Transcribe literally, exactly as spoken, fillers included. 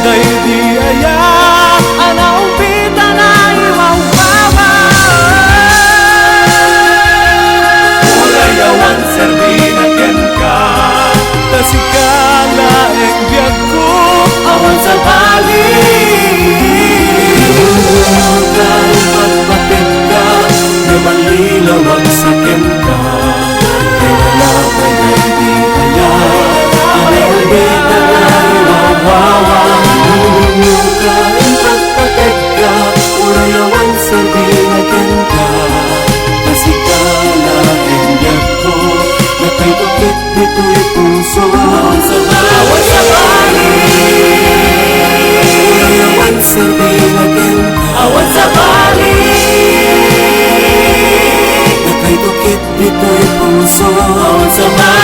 Daydi aya a naumbit a naiwawwawa. Uray awan serbina kenka, ta sika laeng biagko, awan sabali. Ka ipagpatetka, nga manlilawag sa kenka. Kaya lapay daydi aya, aray umbit a naiwawwawa. Ka ipagpatetka, uray awan serbina kenka. Ta sika laeng biagko, nakaitukit ditoy puso. Awan sabali. Uray awan serbina kenka. Awan sabali. Nakaitukit ditoy puso. Awan sabali.